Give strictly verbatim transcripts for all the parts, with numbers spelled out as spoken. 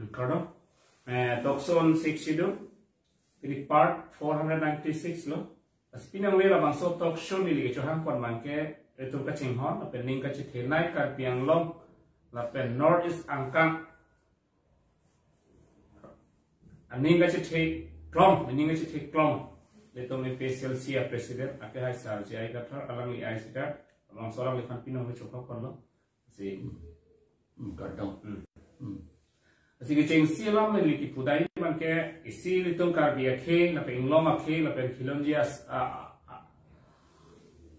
Kardom. Eh, talk show on Sixth Schedule. Ini part four hundred ninety-six lo. Lasi pini nangle labangso talk show neli kechohang pon abangke itum kachinghon, lapen ning kachethenei Karbi Anglong, lapen North East angkang aning kachethe klong, aning kachethe klong. Ilitum A P H L C a president, akehai Sar J I Kathar, alangli ai sida, labangso alangliphan pini nangle chohang ponlo. Si. Hmm, kardom. Hmm. Hmm. Lasi kechengsi alam neli kipu dai abangke isi ilitum Karbi akhei, lapen inglong akhei, lapen khilonji as-, a, a,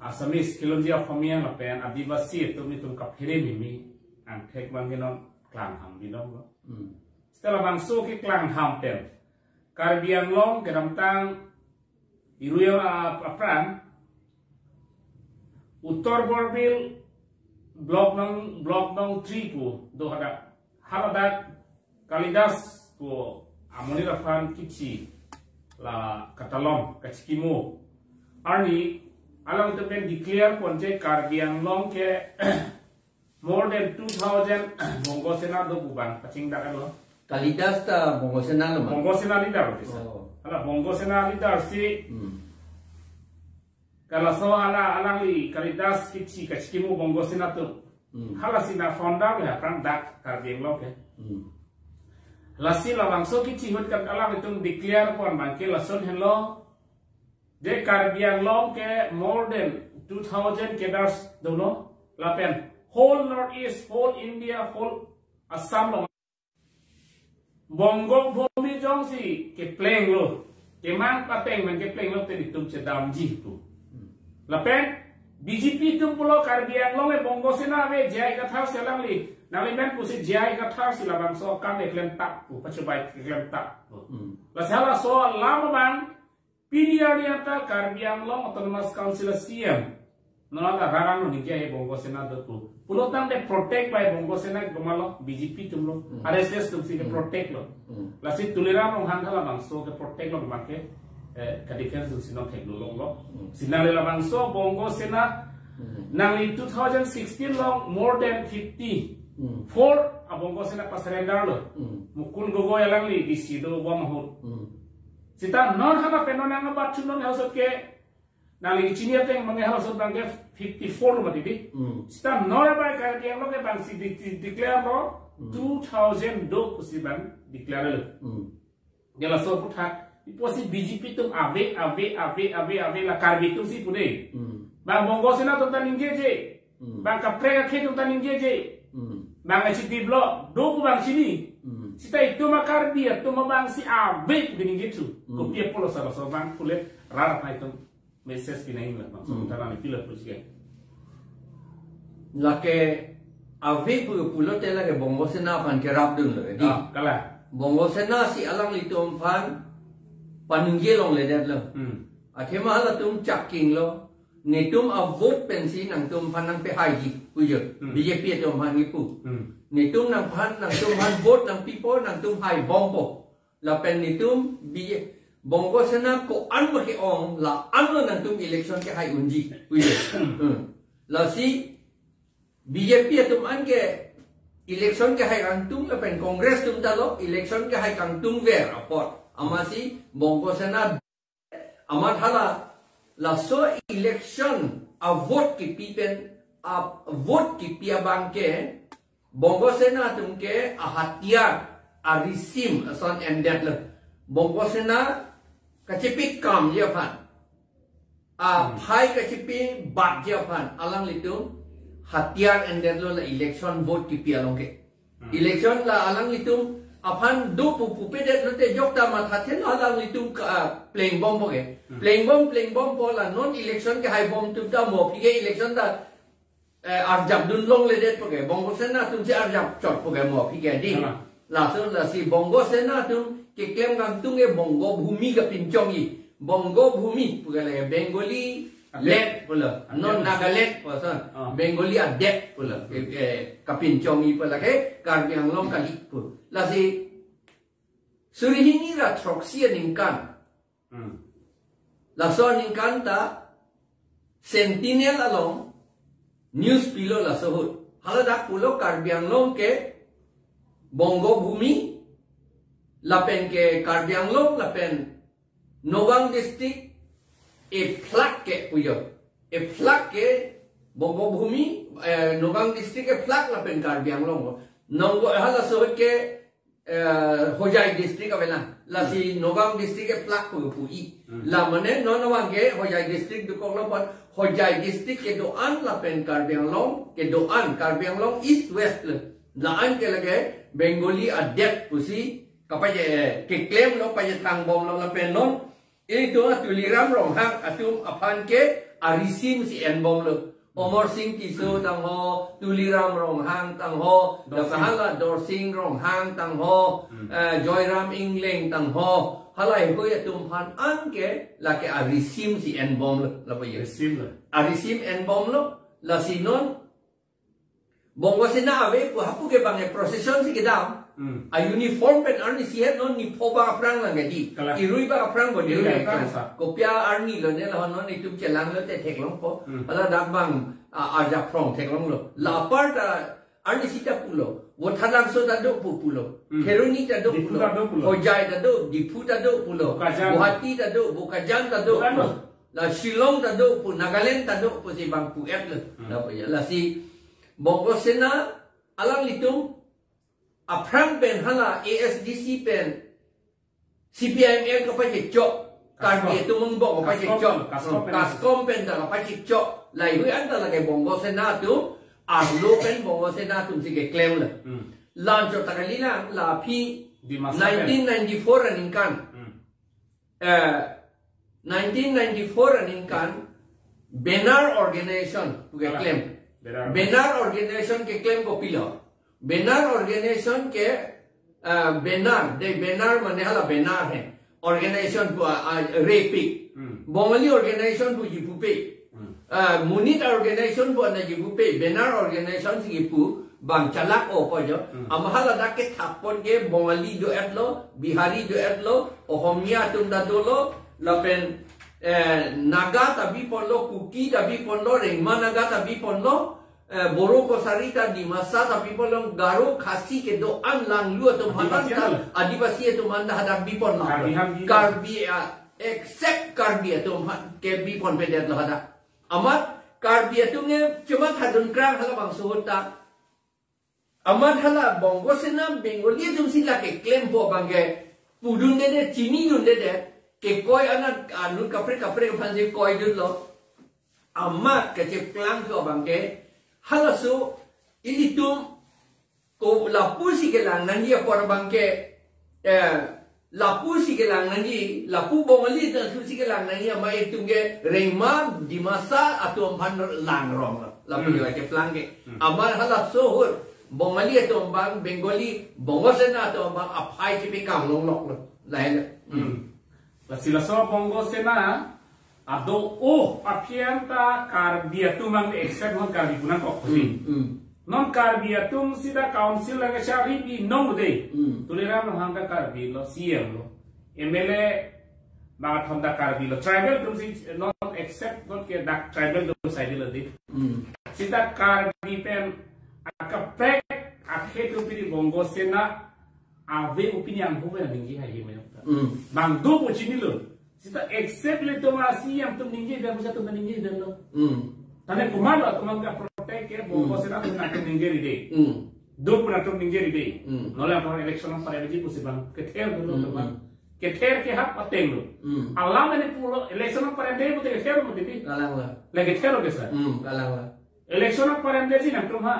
a, Assamese, khilonji Asomiya, lapen Adivasi atum itum kaphere mimi angthek abangke non klangham binong lo. Hmm. Seta labangso keklangham pen Karbi Anglong kedamtang Irui a-, apran, Uttar Borbil block nong, block nong three pu do hadak. Haladak Kalidas pu amonit aphan kithi la katalon kachikimo. Arni alangtum pen declare ponji Karbi Anglong ke more than two thousand Bongo Sena do pu abang pachingdak lo. Kalidas ta Bongo Sena lo ma? Bongo Sena leader lo, sir. Oh. Hala Bongo Sena leader si. Hmm. Kalaso hala alangli Kalidas kithi kachikimo Bongo Sena atum. Hmm. Hala si na founder lo aphrang dak Karbi Anglong ke. Hmm. Lasi labangso kithi ahut kan alanglitum declare pon abangke lason henlo. Je Karbi Anglong ke more than two thousand cadres dolo, lapen whole North East, whole India, whole Assam along Bongo Bhumi jongsi keplenglo, kemang pateng pen keplenglo te ilitum chedamji pu. Lapen B J P atum pulo Karbi Anglong e Bongo Sena ave, J I Kathar si alangli, nangli men pusi J I Kathar si labangso akam keklem tap pu, pachobai keklem tap pu. Hmm. Lasi halaso alam abang pini arni anta Karbi Anglong Autonomous Council a C M, non anta rarang lo ningje he Bongo Sena do pu. Pulotangte protect by Bongo Sena komatlo, B J P atum lo, Hmm. R S S atum si ke Hmm. protect lo. Hmm. Lasi Tuliram Ronghang halabangso ke protect lo abangke, eh, ka defense atum si non thek lo long lo. Hmm. Si nangli labangso Bongo Sena, Hmm. nangli two thousand sixteen along more than fifty four Hmm. a Bongo Sena pa surrender lo. Hmm. Mukul Gogoi alangli D C dobom ahut. Hmm. Seta non hala pen non nang abat chun non halaso ke nangli chini ateng abangke halaso abangke fifty four lo mati di. Hmm. Seta non abang Karbi Anglong ke abang si di, di, declare lo Hmm. two thousand do pusi abang declare lo. Hmm. Halaso aphuthak, ipo si B J P atum ave, ave, ave, ave, ave, la Karbi atum si pu de. Hmm. Bang Bongo Sena atum ta ningjeje. Hmm. Bang kaprek akhei atum ta ningjeje. Hmm. Bang H D block, do pu abang chini. Hmm. Seta itum a Karbi atum abang si ave pu ningje thu. Hmm. Kopi apotlo halaso abang pulet rar pai atum message pinai la bang. Hmm. Sementara ni pila puji ke. Lake ave pu pulote lake Bongo Sena aphan kerapdun lo, di. Ah, kalang. Bongo Sena si alanglitum aphan paningje longledetlo. Hmm. Athema halatum chakinglo. Netum a vote pensi nangtum aphan nangpehaiji, pujo. Hmm. B J P atum aphan kipu. Hmm. Netum nangphan, nangtum aphan vote nangpipo, nangtum haibompo. Lapen netum B J, Bongo Sena ko-an ma ke-ong, la-an lo nangtum election kehai unji, pujo. Hmm. Lasi B J P atum an ke election kehai kangtung lapen Congress atum ta lo election kehai kangtungver apot. Amatsi Bongo Sena amat hala laso election a vote kipi pen, a vote kipi abangke Bongo Sena atum ke a hatiyar, a risim ason endetlo. Bongo Sena kachepi kamji aphan, a Hmm. phai kachepi batji aphan alanglitum hatiyar endetlo la election vote kipi along ke. Hmm. Election la alanglitum aphan do pu pupedetlo te jokta mathathenlo alanglitum ka, ah, plengbompo ke. Hmm. Plengbom, plengbompo la non election kehaibom atum ta mo aphi ke election ta, eh, arjapdun longledetpo ke. Bongo Sena atum si arjapchotpo ke mo aphi ke di. Hala. Laso lasi Bongo Sena atum keklem kangtung ke Bongo Bhumi kapinchongji. Bongo Bhumi pu ke lake Bengali Adet. Land pulo. Adet. Non Nagaland puson. Ah. Bengali adet pulo. Hmm. Eh, eh, kapinchongji pu lake Karbi Anglong kali pu. Lasi suri hini ra throksi aningkan. Hmm. Laso aningkan ta Sentinel along news pilo laso ahut. Haladak pulo Karbi Anglong ke Bongo Bhumi, lapen ke Karbi Anglong lapen Nagaon district ephlak ke pujo. Ephlak ke Bongo Bhumi, eh, Nagaon district ephlak lapen Karbi Anglong. Nongo halaso ke, eh, Hojai district avelang. Lasi Nagaon district ephlak pu pu-i. Hmm. La mane non abang ke Hojai district dokoklo pon Hojai district kedo-an lapen Karbi Anglong kedo-an, Karbi Anglong East West le. La-an ke lake Bengali adet pusi kapaje, eh, keklemlo, pajethang bomlo lapen non ilitum Tuliram Ronghang atum aphan ke arisim si enbomlo. Amar Sing Tisso tangho, Tuliram Ronghang tangho, Dorsing. Hala Dorsing Ronghang tangho, Hmm. eh, Joyram Engleng tangho, halahei hui atum aphan anke lake arisim si enbomlo, lapu ye. Arisim lo. Arisim enbomlo, lasi non Bongo Sena ave pu hapu ke bang e procession si kedam. Hmm. A uniform pen arni si het non ni pho bang aphrang lang ke di. Kalang. Irui bang aphrang bo ni Irui rui aphrang aphrang. Sa. Kopia arni lo ne la non itum chelanglo te theklongpo. Hmm. Hala dak bang a, arjaphrong theklonglo. La apar ta arni sita pulo. Vothatlangso ta do pu pulo. Hmm. Kheroni ta do Diphu pulo. Ta do pulo. Hojai ta do, Diphu ta do pulo. Bokajan. Guwahati ta do, Bokajan ta do Bokajan. Pulo. La Shillong ta do pu, Nagaland ta do pusi bang pu-etlo. Hmm. Lapu ya. Lasi Bongo Sena alanglitum aphrang pen hala A S D C pen C P I M L kapachechok. Karbi Kaskom. Atum angbong kapachechok. Kaskom, Kaskom pen. Kaskom pen ta kapachechok. Lahei hui anta lake Bongo Sena atum arlo pen Bongo Sena atum si keklemlo. Hmm. Lanchot ta kalilang la aphi Dimasa pen. Nineteen ninety-four aningkan. Hmm. Eh, nineteen ninety-four aningkan Benar Organization pu keklem. Benar. Benar Organization keklem kopilo. Benar Organization ke, eh, Benar, de Benar mane hala Benar he. Organization pu, ah, ah, repik. Hmm. Bongali Organization puji pupe. Hmm. Ah, monit organization pu anaji pupe, Benar Organization si pu bang chalak o ko jo. Hmm. Amat hala dak kethap pon ke Bongali do-etlo, Bihari do-etlo, Ohomia atum ta dolo, lapen, eh, Naga ta bi ponlo, Kuki ta bi ponlo, Rengma Naga ta bi ponlo, eh, Boro Kosari ta, Dimasa ta bi ponlo, Garo Khasi kedo-an Langlu atum Adivasi hatan ta, alo. Adivasi atum anta hadak bi ponlo. Karbi ham bi. Karbi, ah, except Karbi atum ha-, ke bi ponpedetlo hadak. Amat Karbi atum nge cuma thadun krang hala bangso ahut ta. Amat hala Bongo Sena Bengali atum si lake klempo abang ke pudunde de, chinidunde de, kekoi anat anut kaprek kaprek aphan si koidunlo. Amat kacheplang ke abang ke halaso ilitum ko lapu si kelang nangji apor abang ke, eh, lapu si kelang nangji, lapu Bongali atum si kelang nangji, amat itum ke Rengma Dimasa atum aphan langrong lo. Lapu Hmm. yo keplang ke. Hmm. Amat halaso ahut Bongali atum abang, Bengali, Bongo Sena atum abang aphai si pi kam longloklo. Lahelo. Hmm. Lasi laso Bongo Sena ado, oh, aphi anta Karbi atum abang except non Karbi pu nangkok. Hmm, hmm. Non Karbi atum sita council lake charli binong de. Hmm. Tuliram Ronghang ta Karbi lo, C M lo. M L A bang athom ta Karbi lo. Tribal atum si non except non ke dak tribal atum side lo de. Hmm. Sita Karbi pen akaprek akhei atum pini Bongo Sena ave pu pini anghu pen ningje haihe me. Hmm. Bang do pu chinilo. Sita except ilitum a-C M atum ningje pen, pusat atum ningje pen lo. Hmm. Tane komatlo atum abang ke protect ke Bongo Hmm. Sena atum nangtum ningje ride. Hmm. Do pu nangtum ningje ride. Hmm. Nonle atum election nangparemji pusi bang kether dolo Hmm, atum abang. Hmm. Kether ke hap ateng lo. Hmm. Alam ini pulo election nangparemde pute kether lo mati di. Kalang lo. La kether lo ke sa. Hmm, kalang lo. Election nangparemdeji nangtum ha.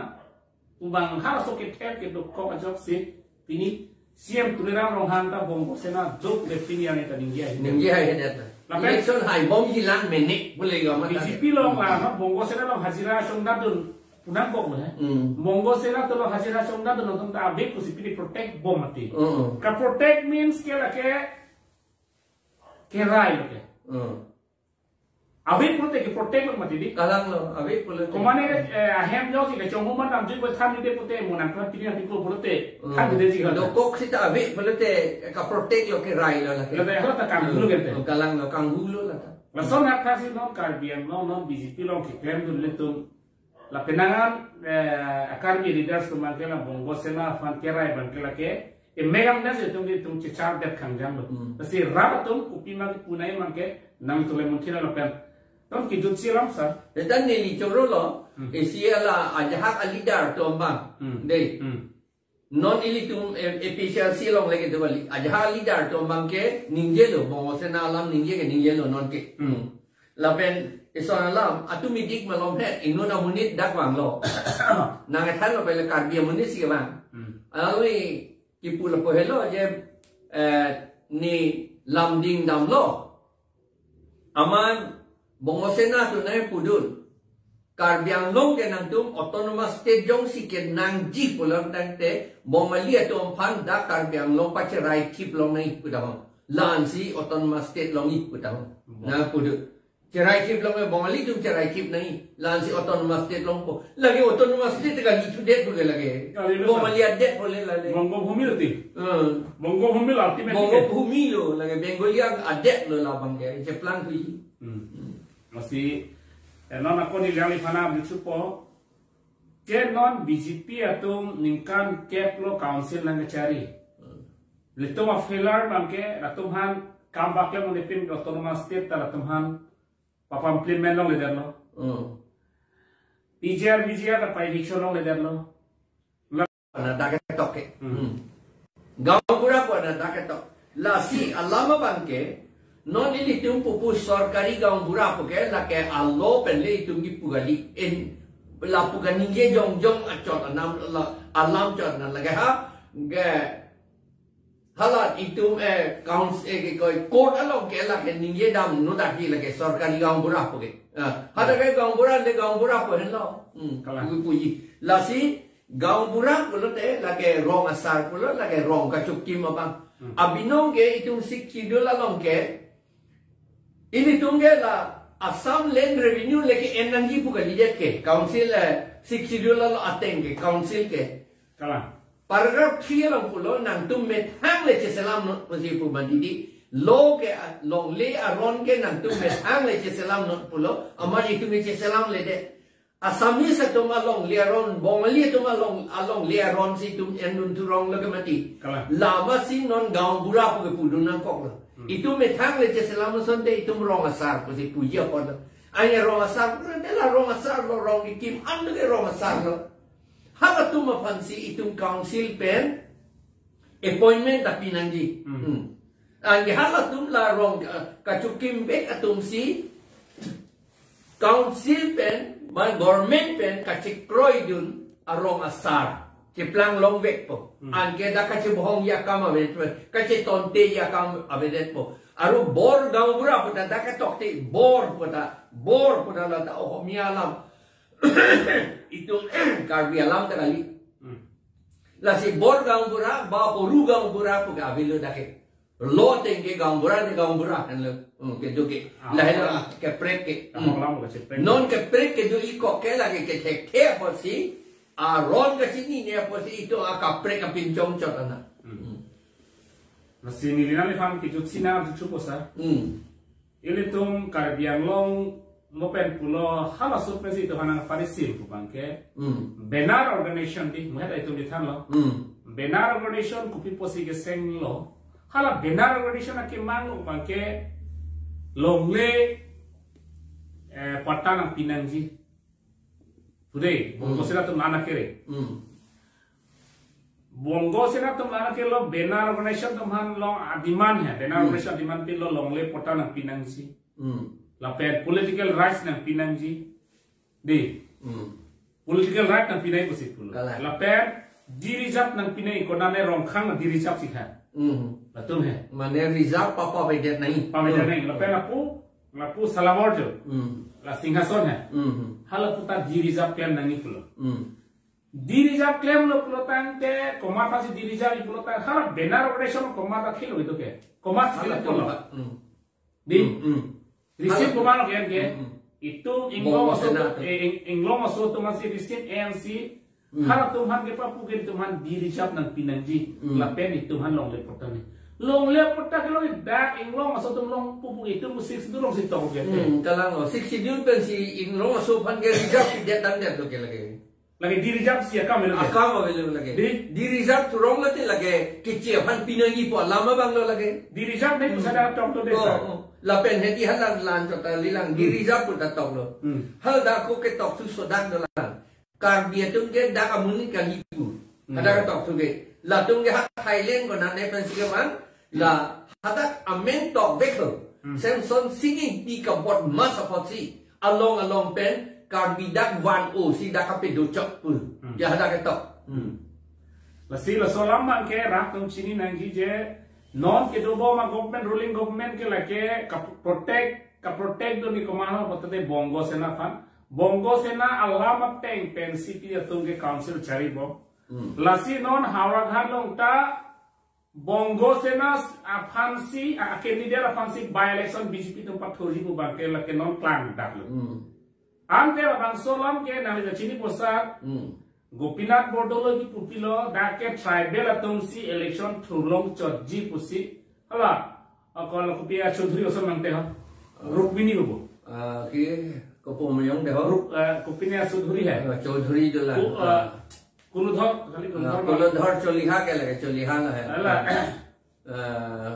Pu bang halaso kether kedokok ajoksi pini C M Tuliram Ronghang ta Bongo Sena do pu pini yang eta ningje hai. Ningje haihedet. Lapen election haibomji lang mene pu le yo mata. B J P along la, no, Bongo Sena along hajira chongdadun pu nangkok lo he. Hmm. Bongo Sena atum along hajira chongdadun atum ta ave pusi pini protect bom mati. Hmm. Kaprotect means ke lake kerai lo ke. Hmm. Ave pulote keprotect lo mati di. Kalang lo, ave pulote. Komane, eh, ahem jo si kachonghu man damjui pu than dide pute mo nangtum pini apiko pulote. Hmm. Than dide ji kan. Dokok sita ave pulote kaprotect lo, kerai lo lake. Lo ta, lo ta kanghu lo gente. Hmm, kalang lo, kanghu lo lata. Lason athak si non Karbi Anglong non B J P along keklemdun ilitum. Lapen angan, eh, a-Karbi leaders atum abang ke la Bongo Sena aphan kerai abang ke lake Megang nasi tung di tung chichar det khangjang lo. Hmm. Lasi rat atum kopi ma kipu nangji abangke nangtum le munthi ra lapen. Ton kijutsi alam sir. Letan neli choro lo. Hmm. Isi ala ajahak a-leader atum abang. Hmm. Dei. Hmm. Non ilitum, eh, A P H L C along lake dewali. Ajahak a-leader atum abangke ningjelo, Bongo Sena alam ningje ke ningjelo non ke. Hmm. Lapen ison alam, atum idik malom he, inut amonit dak vanglo. Nang ethan lo pele Karbi amonit si vang. Hmm. Alangli kipu lapu helo je, eh, ne lam ding damlo. Amat Bongo Sena atum nangpudun. Karbi Anglong ke nangtum autonomous state jongsi kenangji pulang tangte Bongali atum aphan dak Karbi Anglong pacherai kip long nangji pu tahong. La-ansi autonomous state longji pu tahong. Hmm. Nangpudun. Cherai kip long, Bongali atum cherai kip nangji. La-ansi autonomous state longpo. Lake autonomous state kali chudet pu ke lake. Kalilo, sir. Bongali adet pu le lale. Bongo Bhumi lo ti. Hmm. Bongo Bhumi lo ultimate Bongo ke. Bhumi lo lake Bengali adet lo labang ke. Cheplang tu ji. Hmm. Lasi, eh, non ako neli alangli aphan arjupo. Ke non B J P atum ningkan kep lo council nangkachari. Hmm. Ilitum a-failure abangke, latum aphan kam baklem un-epin ke autonomous state ta latum aphan papam implement longledetlo. Hmm. P G R, V G R ta pa-eviction longledetlo. Na dak ketok ke. Hmm. Hmm. Gaonbura pu na dak ketok. Lasi alam abangke, non ilitum pupu sorkari gaonbura pu ke, lake alo pen le itum kipu kali. In, lapu kaningje jongjong achot anam, la, alam chot na lake ha, ke, hala itum, eh, council, eh, ke koi, court along ke lake ningje damnon dak ji lake sorkari gaonbura pu ke. Ah, hadak ke gaonbura le gaonbura pu henlo. Hmm, kalang. Puji puji. Lasi, gaonbura pulote lake rong asar pulo, lake rong kachokim abang. Hmm. Abinong ke itum Sixth Schedule along ke, ilitum ke la Assam Land Revenue le ke-en nangji pu kalidet ke, council, eh, Sixth Schedule along ateng ke, council ke. Kalang. Paragraph three along pulo nangtum methang le cheselamnon pusi pu mati di. Law ke, longle aron ke nangtum methang le cheselamnon pulo, amat itum cheselamledet. Assamese atum alongle aron, Bongali atum along, alongle aron si itum endun thurong lo ke mati. Kalang. Lasi non gaonbura pu ke pudun nangkoklo. Hmm. Itum methang le cheselam asonte itum rong asar pusi puji apot lo. Ane rong asar pu ke la rong asar lo, rong kekim an lo ke rong asar lo. Halatum aphansi itum council pen appointment ta pinangji. Hmm. Hmm. Anke halatum la rong, eh, kachokimpik atumsi council pen, ba government pen kachekroidun arong asar cheplang longvekpo. Hmm. Anke dak kachebohongji akam avedet, kachetonteji akam avedetpo. Aru bor gaonbura pu ta dak ketokte bor pu ta, bor pu ta la ta Ohomia alam. Itum Karbi alam ta kali. Hmm. Lasi bor gaonbura, ba horu gaonbura pu ke avelo dak ke. Law ateng ke gaonbura ne gaonbura henlo. Hmm, kedo ke. Ah, lahelo ah, kaprek ke. Ah, hmm. Kaprek ke. Non kaprek ke do ikok ke lake kethekthe apotsi, aron kachinine apotsi itum akaprek apinchong chot ana. Hmm. Hmm. Lasi neli nangliphan kijutsi nang juthupo sir. Hmm. Ilitum Karbi Anglong mo pen pulo halaso pensi itum aphan nangparisim pu abangke. Hmm. Benar organization di, muhet itum di thanlo. Hmm. Benar organization kopi apotsi kesenglo. Hala benar organization akemang lo abangke longle, eh, patta nangpinangji. Today, Bongo Hmm. Sena atum la-an akere. Hmm. Bongo Sena atum la-an akere lo benar organization atum aphan long a-demand he. Benar Hmm. organization a-demand pilo longle patta nangpinangji. Hmm. Lapen political rights nangpinangji. Di. Hmm. Political right nangpinangji pusi pulo. Kalang. Lapen de-reserve nangpinangji, konane Rongkhang de-reserve si kha. Hmm. Latum he. Mane reserve pa pavedet nangji. Pavedet Hmm. nangji. Lapen lapu, lapu Salabor jo. Hmm. La Singhason he. Hmm. Hala puta de-reserve klem nangji pulo. Hmm. De-reserve klemlo pulo tangte, komat aphansi de-reserve pulo tang, hala benar organization komat akhilo itum ke. Komat Hala akhilo pulo. komat. Hmm. Di. Hmm, hmm. Receive Hala komat lo ke, ke. Hmm, hmm. Itum Bongo Inglong aso Sena atum, atum. eh, Ing-, Inglong aso atum aphansi receive A N C. Hmm. Halatum aphan kepapu ke itum aphan de-reserve nangpinangji. Hmm. Lapen itum aphan longle patta nangji. Longle patta ke lo dak Inglong aso atum longpo pu itum Sixth Schedule alongsi tok ke. Hmm, kalang lo. Sixth Schedule pensi Inglong aso aphan ke reserve pidet tangdet lo ke lake. Lake di-reserve si akam lo lake. Akam avelo lake. Di? Di-reserve thurong lote lake keche aphan pinagi pu alam abang lo lake. Di-reserve ne pu sada tok to dei, oh, sir. Oh. Lapen hedi halang lan chota lilang. Hmm. Di-reserve pu ta tok lo. Hmm. Hal dak ko ketok su sodak dolang. Karbi atum ke dak amonit kali pu. Hmm. Ada ketok su ke. Latum ke ha Thailand ko nane pensi ke man. La hadak amen tok vek lo. Hmm. Samson singing pi kabot mas apotsi. Along along pen Karbi dak van o si dak kapedo chok pu. Hmm. Ya hadak ketok. Hmm. Lasi laso alam abang ke rat atum chini nangji je non kedo bom a-government, ruling government ke lake ka-protect, ka-protect do ni komat lo pulote Bongo Sena aphan. Bongo Sena alam ateng pen C P atum ke council chari bom. Hmm. Lasi non Howraghat along ta Bongo Sena aphansi, a, candidate aphansi by-election B J P atum pathurji pu abang ke lake non klang dak lo. Hmm. Ante labangso alam ke nangli ta chini posa. Hmm. Gopinath Bordoloi kipu pilo, dak ke tribal atum si election thurlong chotji pusi. Hala, akol kopi a-Chaudhary oson mangte ho. Rukmini hubo. Ah, ke kopi meyong de ho. Ruk, eh, kopi ne a-Chaudhary hai. Ah, Chaudhary dolang. Ku, eh, ah. Kuludhar, kali Kuludhar. Ah, Kuludhar Choliha ke lake, Choliha lo hai. Hala. Ah,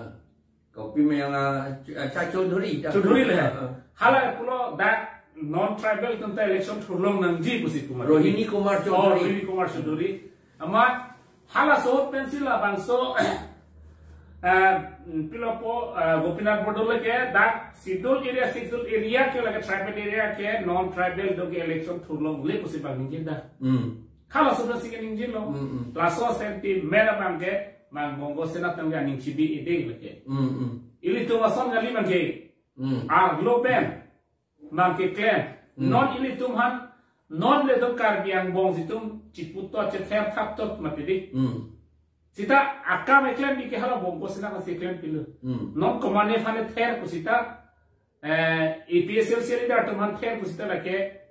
kopi meyong a, a, Chaudhary, Chaudhary. Chaudhary le hai. Ah, ah. Hala pulo dak non-tribal atum ta election thurlong nangji pusi pu mati. Rohini Kumar Chaudhary. Oh, Rohini Kumar Chaudhary. Amat halaso ahut pensi labangso, eh, pilopo, eh, Gopinath Bordoloi ke dak schedule area, schedule area ke lake tribal area ke non-tribal atum ke election thurlongle pusi abang ningje dak. Hmm. Halaso ahut pensi ke ningje lo. Hmm, hmm. Laso sentiment abang ke bang Bongo Sena atum ke aning chibi-e de lake. Hmm, hmm. Ilitum ason kali abang ke. Hmm. Arlo pen abang keklem. Hmm. Non ilitum aphan, non ilitum Karbi angbong si itum chiputo chether thap tot mati di. Hmm. Seta akam keklem di ke hala Bongo Sena aphansi klem pilo. Hmm. Non komatne aphan ther pu seta, eh, A P H L C leader atum aphan ther pu seta lake,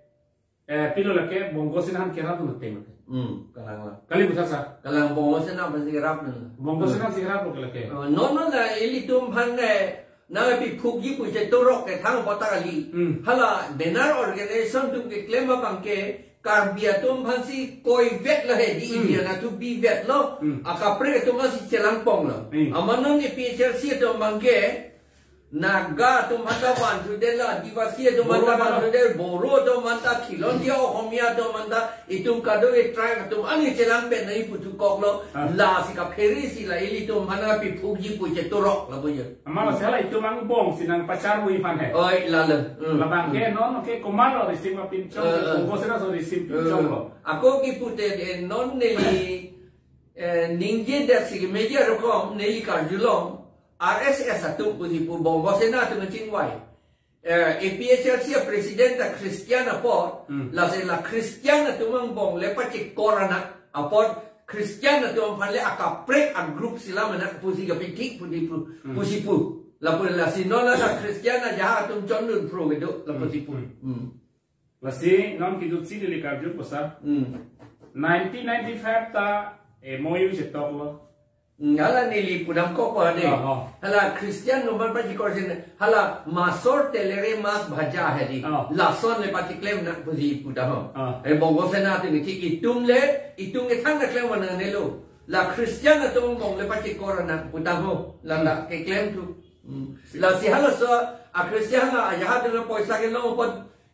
eh, pilo lake Bongo Sena aphan kerap mati mati. Hmm, kalang la. Kali puthot sir. Kalang Bongo Sena aphansi kerap na. Bongo Sena si kerap lo ke lake. Oh, non non la ilitum aphan, eh, nangpi phukji pu chetorok ke thang pota kali. Hmm. Hala banner organization atum keklem abang ke Karbi atum aphansi koi vet lo he di. Hmm. India na tu bi vet lo. Hmm. Akaprek atum aphansi chelang pong lo. Hmm. Amat non A P H L C atum abang ke Naga atum aphan ta van sude la, Adivasi atum aphan ta Boro van sude, Boro atum aphan ta, Khilonjia Ohomia atum aphan ta, itum kado-e tribe atum ani chelang pen nai putu kok lo, ah, lasi kaphere si la ilitum aphan nangpi phukji pu chetorok lapu jo. Amat lasi hala itum angbong si nangpacharvi aphan he. Oi, lalo. Hmm. Labang ke non ke komat lo risim apinchong, eh, eh, Bongo Sena aso risim pinchong lo. Eh, ako kipu te, eh, non neli, eh, ningje dak si media rokom neli karjulong, R S S atum pusi pu Bongo Sena atum chingvai. Eh, A P H L C a-president ta Christian apot, hmm, lasi la Christian atum angbong le pachekor anak apot, Christian atum aphan le akaprek a-group si lam anak pusi kapithik pu di pu, hmm, pusi pu. Lapu lasi non la Christian ajaha atum chondun pro kedo, lapu, hmm, si pu. Hmm. Hmm. Lasi non kejutsi neli karju pu sir. Hmm. Nineteen ninety-five ta M O U chetok lo. Hmm, hala neli pudam kok pa de. Oh, oh. Hala Christian atum aphan pachekor si, hala masor telere mas bhaja he di. Oh. Lason le pacheklem nang pusi pudam ho. Oh. Eh, Bongo Sena atum ke itum le, itum ke thang na klem nang ne lo. La Christian atum angbong le pachekor nang pudam ho. La, hmm, la keklem tu. Hmm. Lasi halaso a-Christian la ajaha atum le poisa kelong apot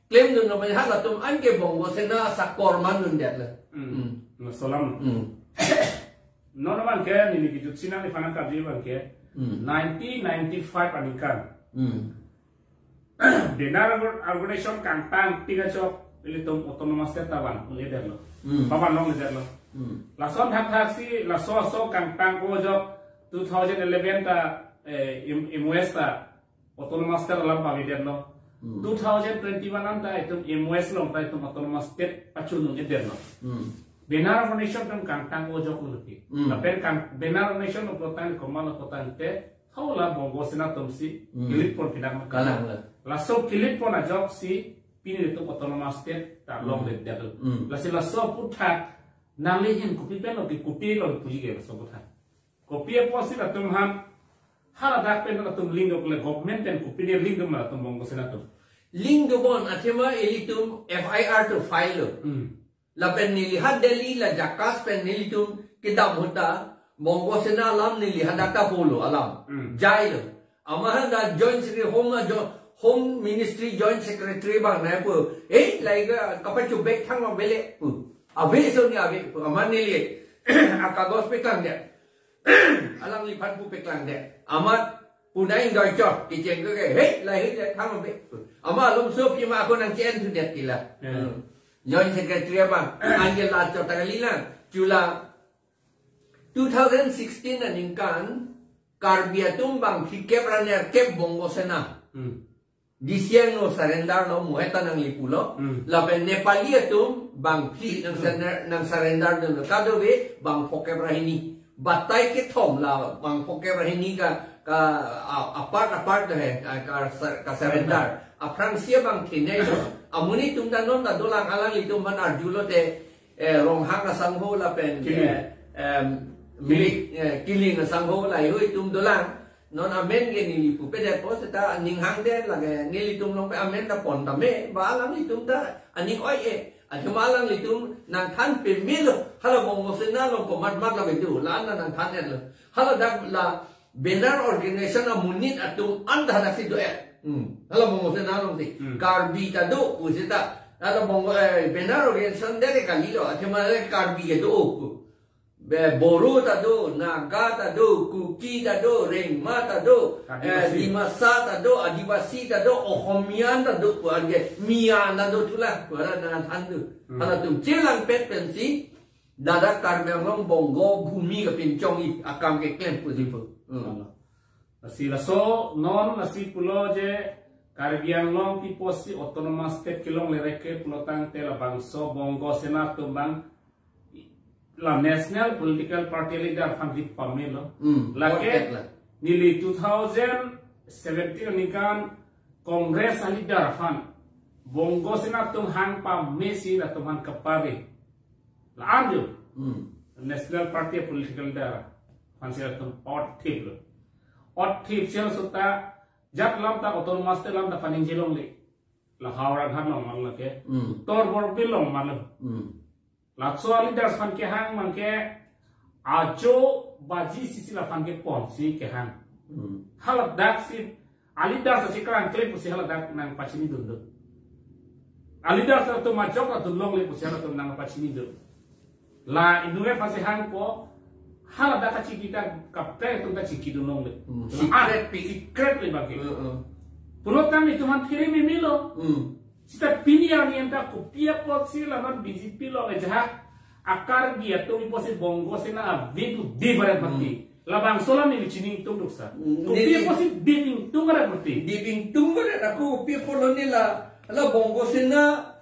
klemdun lo, halatum anke Bongo Sena asakor mandun det le. Hmm. Hmm. Laso alam. Hmm. Non abang ke neli kejutsi nangliphan nangkarju abang ke. Hmm. Nineteen ninety-five aningkan. Hmm. Banner org-, organization kangtang pik ajok ilitum autonomous state ta van un-e det lo. Hmm. Pavan long-e det lo. Hmm. Lason thakthak si laso aso kangtang-o ajok two thousand eleven ta, eh, M-, M O S ta autonomous state alam pave det lo. Hmm. Two thousand twenty-one an ta itum M O S along ta itum autonomous state pachun un-e det lo. Hmm. Banner organization atum kangtang-o ajok lo ti. Hmm. Lapen kang-, banner organization lo pulo tangte, komat lo pulo tangte, hala Bongo Sena atum si, hmm, kilit pon pinak ma. Kalang la. Laso kilit pon ajok si pini itum autonomous state ta, hmm, longledet lo. Hmm. Lasi laso aphuthak nangli ahin kopi pen lo, kopi lo puji ke laso aphuthak. Kopi apotsi latum aphan, hala dak pen latum link dok le, government pen kopi de link dok ma latum Bongo Sena atum. Link dobom athema ilitum F I R to file lo. Hmm. Lapen neli ha Delhi la JACAS pen nelitum kedam ahut ta Bongo Sena alam neli hadak ta holo alam. Hmm. Jailo. Amat han ta Joint Secretary Home, jo-, Home Ministry Joint Secretary abang nangpu. Eh, laika kapachobek thang abang ave le pu. Ave, soni ave pu. Amat neli akagos peklangdet. Alangliphan pu peklangdet. Amat punai doi chot, kecheng ke, "Hei, lahei le thang abang ave pu." Amat alomso pima ako nangche-en thudet tila. Hmm. Hmm. Joint Secretary abang, anke la chot ta kalilang. Chula two thousand sixteen aningkan, Karbi atum bangphli kep ra nerkep Bongo Sena. Hmm. Disiang no surrender lo, muheta nangli pulo. Hmm. Lapen Nepali atum bangphli nang Hmm. surrender, nang surrender dunlo. Kadokave bang phokep ra hini. Batai kethom la bang phokep ra hini ka, ka, a-, apart, apart he, ka, ka, ka surrender. Surrender. Aphrangsi abang thinai lo. Amonit atum ta non ta dolang, alanglitum aphan arjulo te, eh, Ronghang asangho lapen, Killing. eh, em, Killing. Milik, eh, Killing asangho laheihui atum dolang. Non amen ke neli pupedet apot seta ning hangdet lake, nelitum along pen amen ta pon tame, ba alanglitum ta aning oi-e. Athema alanglitum nangthan pemelo, hala Bongo Sena along komatmat lake do, la-an ta nangthan-et lo. Hala dak la banner organization amonit atum an ta hadaksi do-et. Hmm. Hala Bongo Sena alongsi. Hmm. Karbi ta do, pu seta. Hala Bongo, eh, banner organization dere kalilo, athema Karbi ke do, pu. Be, Boro ta do, Naga ta do, Kuki ta do, Rengma ta do, Adivasi. Eh, Dimasa ta do, Adivasi ta do, Ohomia ta do, pu anke Miya ta do thulang, pu hala nangthan do. Hmm. Halatum chelangpet pensi, ladak Karbi Anglong Bongo Bhumi kapinchongji akam keklem pusi pu. Hmm. Lasi laso non lasi pulo je Karbi Anglong pi apotsi Autonomous State kelongle reke pulo tangte labangso Bongo Sena atum abang la national political party leader aphan rit pamelo. Hmm, Lake vote la. Neli two thousand seventeen aningkan Congress a leader aphan Bongo Sena atum hang pamesi latum aphan kapare. La-an jo. Hmm. National party political leader aphansi latum otthiplo. Otthip sel seta jat alam ta Autonomous State alam ta paningje longle. La Howraghat along ma lake. Hmm. Uttar Borbil along ma lo. Hmm. Laso a leaders aphan kehang abangke ajo baji sisi laphan keponsi kehang. Hmm. Haladaksi a leaders achikrang klem pusi haladak nangpachini dun do. A leaders atum ajok adun longle pusi halatum nangpachini do. La inut aphansi hangpo, haladak kachiki ta kaprek atum ta chiki dun longle. Hmm. La, secret pi. Secret le abangke. Hmm, hmm. Pulo tangte itum aphan thiri mimilo. Hmm. Seta pini arni anta kopi apotsi la non B J P along ajahak a Karbi atum pi apotsi Bongo Sena ave pu dip baret mati. Hmm. Labangso alam neli chini ingtung duksa. Hmm, kopi neli apotsi dip ingtung baret mati. Dip ingtung baret ako kopi apotlo ne la, la Bongo Sena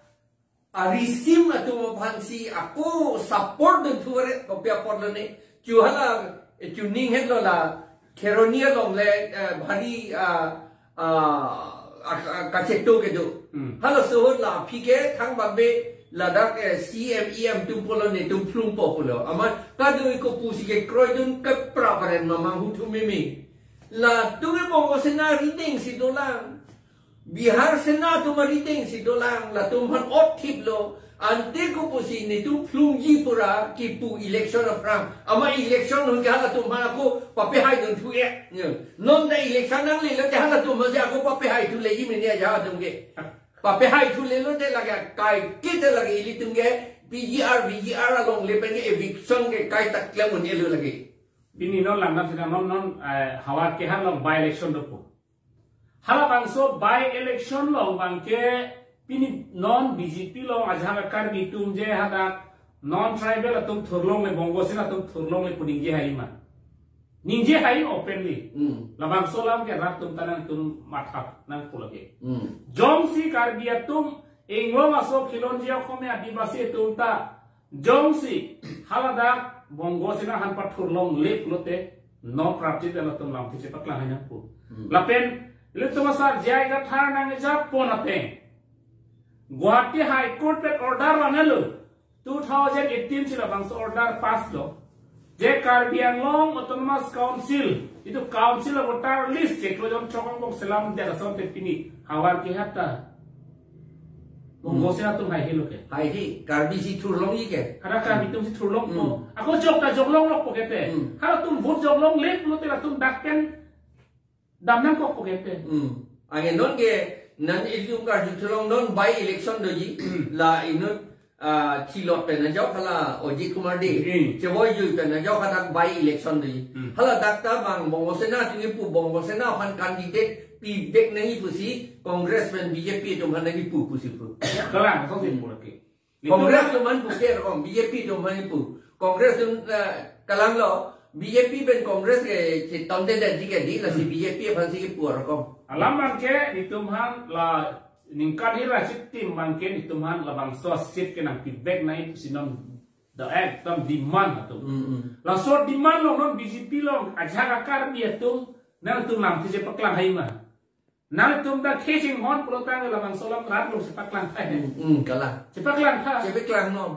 a-regime atum aphansi ako support dunthu baret kopi apotlo ne. Chu hala, eh, chuning hetlo la Kheroni along le, eh, bhari, ah, ah, ah, ah, kacheto kedo. Hmm. Halaso ahut la aphi ke thang bambe ladak, eh, C M E M atum pulo netum phlungpo pulo. Amat kadokave kopusi kekroidun kepra paren mamang huthu meme. Latum ke Bongo Sena arideng si dolang. Bihar Sena atum arideng si dolang, latum aphan otthiplo, ante kopusi netum phlungji pura kipu election aphrang. Amat election ahut ke halatum aphan ako papehai dunthu-e. Ya. Non ta election nanglelo te halatum aphansi ako papehai thuleji mene ajahak atum ke. Papehai thulelo te lake kaiketa lake ilitum ke P G R, V G R along le pen ke eviction ke kaita klem un-elo lake. Pini non langdam sita non non, eh, Howraghat along by election dopo. Halabangso by election along abangke pini non B J P along ajahak a Karbi atum je hadak non tribal atum thurlongle, Bongo Sena atum thurlongle pu ningje hai ma. Ningje hai openly. Hmm. Labangso alam ke rat atum ta nangtum matha nangpu lake. Hmm. Jongsi Karbi atum inglong aso khilonji akhome Adivasi atum ta jongsi haladak Bongo Sena aphan pathurlongle pulote non prapjit latum lamthe chepaklang hai nangpu. Hmm. Lapen ilitum asar J I Kathar nangkejapon ateng Guwahati High Court pen order vanlo. Two thousand eighteen si labangso order pass lo. Je Karbi Anglong Autonomous Council, itum council a voter list cheklo jon chokong bok selam de asonte pini Howraghat ta. Bongo Sena atum haihe lo ke. Haihe, Karbi si thurlongji ke. Hara Karbi atum si thurlongpo. Hmm. Ako jok ta joklongpo ke te. Hmm. Halatum vote joklongle pulote latum dak pen dam nangkokpo ke te. Hmm. Anke non ke, non ilitum karju thulong non by election doji. Hmm. La inut, ah, Thilot pen ajok hala Ajit Kumar Dey. Hmm. Chevoi jui pen ajok hadak by election doji. Hmm. Hala dak ta bang Bongo Sena atum kipu, Bongo Sena aphan candidate pivek nangji pusi Congress pen B J P atum aphan nangkipu pusi pu. Kalang, so si Hmm. pu lagi. Congress atum aphan pu ke rokom, B J P atum aphan pu. Congress atum, eh, kalanglo, B J P pen Congress ke chetongdedetji ke di, lasi Hmm. B J P aphan si kipu rokom. Alam abang ke, netum aphan la, ningkan hira chitim abang ke, netum aphan labangso seat ke nangpivek nangji pusi non, the act, tam demand atum. Hmm, hmm. Laso demand along non B J P along, ajak a-Karbi atum, nangtum lamthe chepaklang hai ma. Nangtum ta khei chinghon pulotangte labangso alam rat along chepaklang tha he. Hmm, hmm, kalang. Chepaklang tha. Chepaklang non.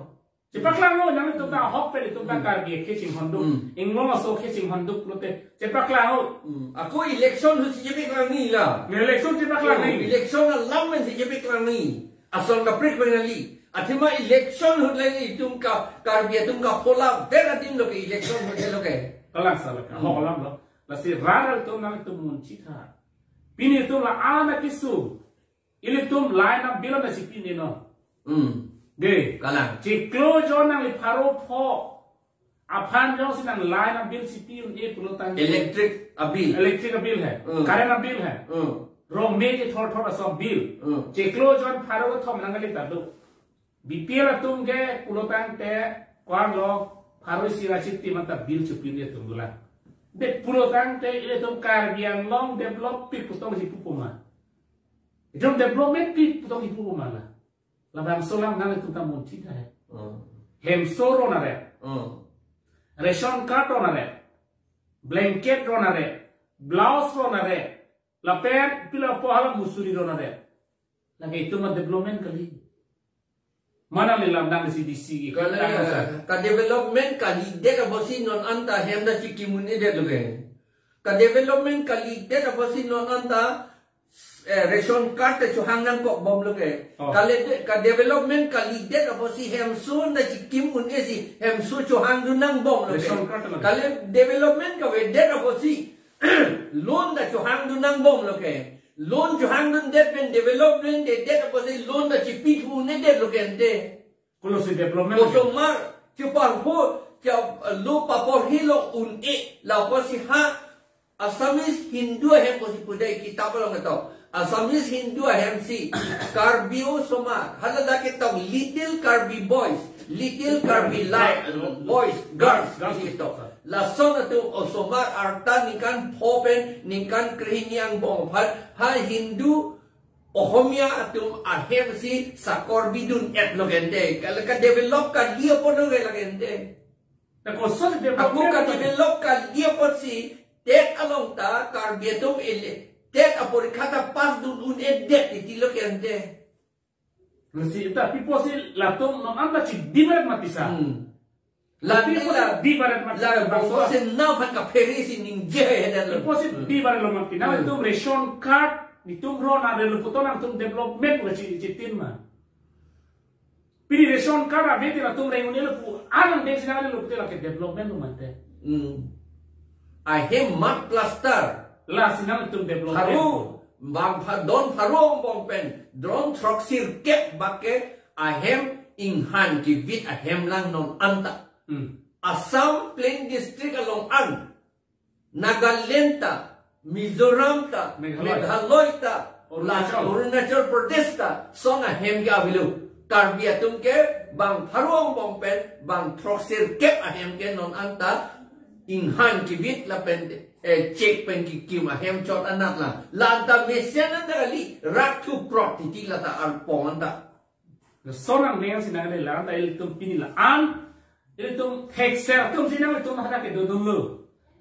Chepaklang non, nangtum ta ahok pen itum ta Hmm. Karbi khei chinghonduk. Hmm. Inglong aso khei chinghonduk pulote. Chepaklang non. Hmm. Ako election ahut si chepaklang nangji la. Nang election chepaklang Hmm, nangji. Election alam pen si chepaklang nangji. Ason kaprek pen kali. Athema election ahut le itum ka Karbi atum kaphola ver adim lo ke election ahut lo ke. Kalang sa lo ke. Hmm. Ahok alam lo. Lasi rat atum nangtum munchitha. Pini itum la-an akesung. Ilitum line up bill na chipi ne non. Hmm. De. Kalang. Chiklo jon nangli pharo pho. Aphan jongsi nang line up bill chipi un-e pulotangte. Electric a-bill. Electric a-bill he. Hmm. Current a-bill he. Hmm. Rong me je thor thor aso bill. Hmm. Chiklo jon pharo thom nangli ta do. B P L atum ke pulotangte kwan lo pharo isi ra chitim anta bill chipi un-e atum dolang. De pulotangte ilitum Karbi Anglong develop pik putong si pupo ma. Itum development pik putong si pupo ma la. Labangso alam nangtum ta munchitha he. Hmm. Hemso ron aret. Hmm. Ration card ron aret. Blanket ron aret. Blouse ron aret. Lapen pila po hala musuri ron aret. Lake itum ma development kali. Mana le lamdang si D C ke. Kala Tangsa. Ka development kalidet apotsi non anta hem ta chikim un-edet lo ke. Ka development kalidet apotsi non anta, eh, ration card ta chohang nangkok bom lo ke. Oh. Kale de-, ka development kalidet apotsi hemso ta chikim un-e si hemso chohangdun nangbom lo ke. Ration card ta Kale development kavedet apotsi loan ta chohangdun nangbom lo ke. Loan chohangdundet pen development dedet apotsi loan ta chipithu un-edet lo ke ante. Kolosi development. Osomar, cheparpo, che-, lo paporhi lo un-e, la apotsi ha, Assamese Hindu ahem pusi pudai kitap along ketok. Assamese Hindu ahem si, Karbi osomar, hala dak ketok little Karbi boys, little Karbi la-, boys, girls, girls, girls. Pusi ketok. Lason atum osomar arta ningkan pho pen, ningkan krehini angbong aphan, ha Hindu Ohomia atum ahem si sakor bidun-et lo ke ante. Kala ka develop kali apot lo ke la ke ante. Na koson develop Ako ka develop kali apotsi TET along ta Karbi atum ele. TET aporikha ta pass dun un-edet titi lo ke ante. Lasi ta pipo si latum non anta chidim aret mati sa. Hmm. Lati Pipo la, si di barat mati la, bangso. Bangso si nau phan kaphere si ningje he dan lo. Pipo si Hmm. di barat lo mati. Na Hmm. itum ration card, itum ron aret lo puton nangtum development lo chi-, chitin ma. Pini ration card ave te latum reng un-e lo pu, anang deng si nang lo pu te lake development lo mati. Hmm. Ahem mat plaster. Lasi nangtum development. Pharo, bang pha-, don pharo angbong pen, don throksirkep bak ke, ahem inghan kivit ahem lang non anta. Hmm. Assam Plain District along an, Nagaland ta, Mizoram ta, Meghalaya. Meghalaya ta, Arunachal. Arunachal Pradesh ta, son ahem ke avelo. Karbi atum ke bang pharo angbong pen, bang throksirkep ahem ke non anta, inghan kivit lapen, eh, chek pen kikim ahem chot anat la. La anta mesen anta kali, rak thu prot titi la ta arpong anta. Sonang dengan sinang de la anta ilitum pini la an, ilitum thekser atum si nangtum hadak kedodun lo.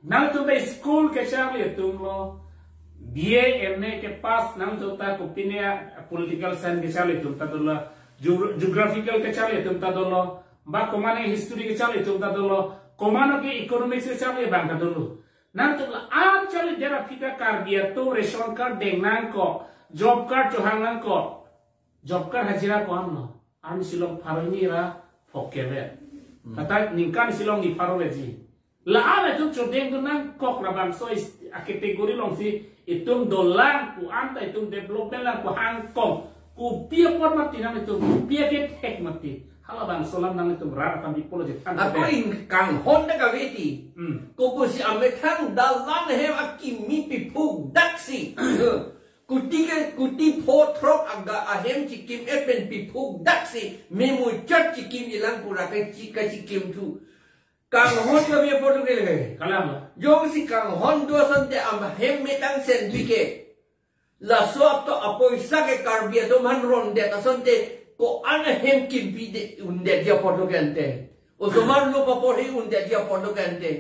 Nangtum ta school kecharli atum lo. B A, M A kepass nangtum ta kopine political science kecharli atum ta dolo. Geo-, geographical kecharli atum ta dolo. Ba komane history kecharli atum ta dolo. Komane ke economics kecharli abang ta dolo. Nangtum la an charlidet aphi ta Karbi atum ration card deng nangkok, job card chohang nangkok. Job card hajira ko-an lo? Arni silong pharo hini ra phokep vet. Hmm. Kata ningkan silong ni pharo vetji. La-an atum chodeng dun nangkok, labangso is, a category alongsi itum dolang pu anta itum development lang pu hangkong. Kopi apot mati nanglitum, kopi akethek mati. Halabangso alam nanglitum rat akan bipolo je than. Ako kebe. Ingkanghon ta kaveti. Hmm. Kopusi amethang dalan hem akimi piphuk daksi. Kuti ke, kuti pho throk aga ahem chikim-et pen piphuk daksi, memuchot chikim-i lang pura ke chi-, kachikim thu. Kanghon kami apot lo ke le. Kalang lo. Jongsi kanghon do asonte ahem metang sen bike. Laso apto apoisa ke Karbi atum aphan rondet asonte ko-an ahem kimpi de undet ji apot lo ke ante. Osomar lo paporhe undet ji apot lo ke ante.